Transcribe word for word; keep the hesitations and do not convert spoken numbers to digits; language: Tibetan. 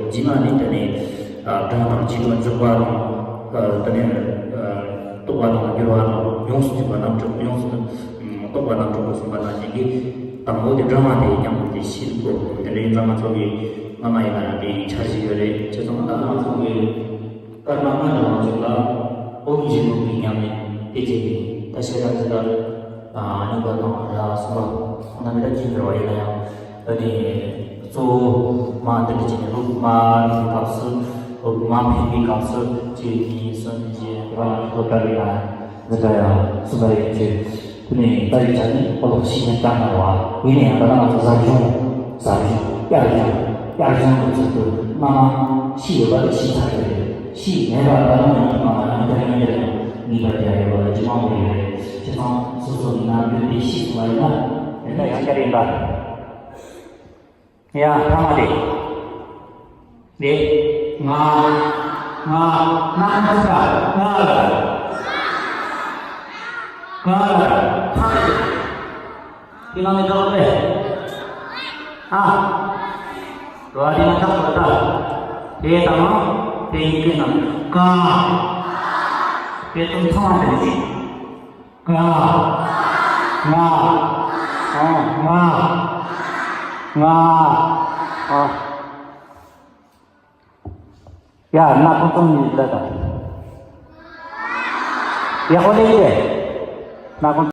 རྗེས་མ་ནི་དེ་ནས་ཨ་སྒྲ་དང་བྱེད་པ་འཇོག་པ་དང་། ཨ་དེ་ནས་ཨ་རྟོག་པ་དང་སྦྱོར་བ་དང་ཡོངས་སུ་འཇུག་པ་རྣམ་དྲུག་ཡོངས་སུ་ཨ་རྟོག་པ་རྣམ་དྲུག་གསུངས་པ་ནང་བཞིན་གྱི་དང་པོ་དེ་སྒྲ་མ་དེ་ཉམས་དེ་ཤེས་དགོས། དེ་འདྲ་ཡིན་ཙང་ང་ཚོ་གི་སྔ་མ་ཡིན་ན་ཡང་དེ་འཆར་གཞི་ཡོད་རེད། བྱས་ཙང་ད་ང་ཚོ་གི་སྐར་མ་ལྔ་འདྲ་བ་ཅིག་ལ་ཨོཾ་ཞེས་པའི་ཉམས་ལེན་དེ་བྱས་ནས། ད་བཤད་སྟངས་ཅིག་ལ་ཨ་སྙོམས་པ་དང་ལ་གསུམ་པ་ཁོ་ན་མི་འདྲ་གཅིག་འདྲ་བ་ཡིན་ན་ཡང་། ད་ནི་གཙོ་བོ་མ་འདི་འདྲ་བྱས་ནས་རོབ་མ་འདི་སྐབས་སུ་རོབ་མ་འཕེན་པའི་སྐབས་སུ་གཅིག་གཉིས་གསུམ་བཞི་དེ་བ་ལ་ཁོ་ལྟར་ཡིན་ན་འདི་འདྲ་ཡང་གསུམ་པ་ཡིན་གྱི། དེ་ནས་ད་ཡིག་ཆ་ནི་ཨོ་ལོག་ཤིང་ནི་བཏང་ན་བ། ཡིན་ན་ཡང་ད་ལྟ་ང་ཚོ་ཟབ་སྦྱོང་ཟབ་སྦྱོང་དབྱར་སྦྱོང་དབྱར་སྦྱོང་གི་ཚུལ་དུ་སྔ་མ་ཤི་ཡོད་པ་དེ་ཤི་ཚར་གྱི་རེད། ཤི་མེད་པ་ད་ལྟ་ཡང་དུ་སྔ་མ་ཡང་བསྐྱར་ཡང་བསྐྱར་ཡང་ངེས་པར་རྒྱག་དགོས་པ་ལ་རྗེས་མ་འོང་གི་ཡོད་རེད། བྱས་ཙང་སོ་སོ་ནི་ནམ་རྒྱུན་དེ་ཤི་སོང་བ་ཡིན་ན་ཡིན་ན་ཡང་བསྐྱར་ཡིན་པ། ཡ་ཐ་མ་དེ། དེ། ང་། ང་། ན་ཁ་ས་ཀ་ལ། ཀ་ལ། ཐ་མ་དེ། དེ་ནང་ནས་བདག་པས། ཨ། རོ་དེ་ནང་བདག་པ་ད། དེ་དང་། དེ་ཡིན་གྱི་ནང་ཀ། དེ་དང་ཚང་མ་དེ་ནས། ང་། ང་། ཨ། ང་། ང་། ཨ། ཡ། ན་ཁོང་ཚང་མ་ལ་དང་། ཡ་ཧོ་ལེ་ཡེ། ན་ཁོང་།